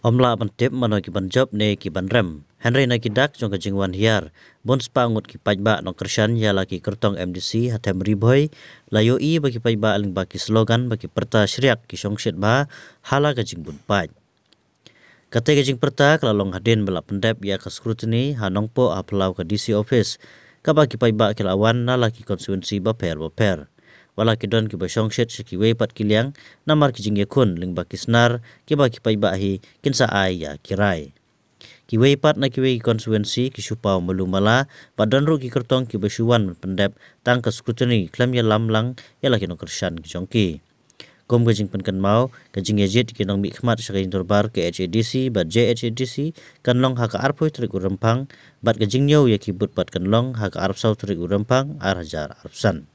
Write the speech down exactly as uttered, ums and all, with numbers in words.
Ym lah ban tip mano ki ban jop ne ki ban rem. Hynrei na ki dak jong ka jingwan hiar, bun spah ngut ki paidbah nongkyrshan ïa la ki kyrtong M D C ha them Ri Bhoi, la ïohi ba ki paidbah lyngba ki slogan bad ki pyrta shriak ki shongshit bha ha la ka jingbun paid. Kata ka jingpyrta ka la long hadien ba la pyndep ïa ka scrutiny ha Nongpoh ha phyllaw ka D C office, kaba ki paidbah ki la wan na la ki constituency bapher bapher. Wat la ki don kiba shongshit sha kiwei pat ki liang, namar ki jingïakhun lyngba ki snar kiba ki paidbah hi kin sa ai ïa ki rai. Kiwei pat na kiwei ki constituency ki shu paw malu mala, bad don ruh ki kyrtong kiba shu wan ban pyndep tang ka scrutiny khlem ïalam lang ïa la ki nongkyrshan ki jong ki. Kum ka jingpynkynmaw, ka jingïajied ki nongmihkhmat sha ka jingdorbar ka H A D C bad J H A D C kan long ha ka arphew tarik u Rymphang, bad ka jingñiew ïa ki vote pat kan long ha ka arphew saw tarik u Rymphang, ar hajar arphew san.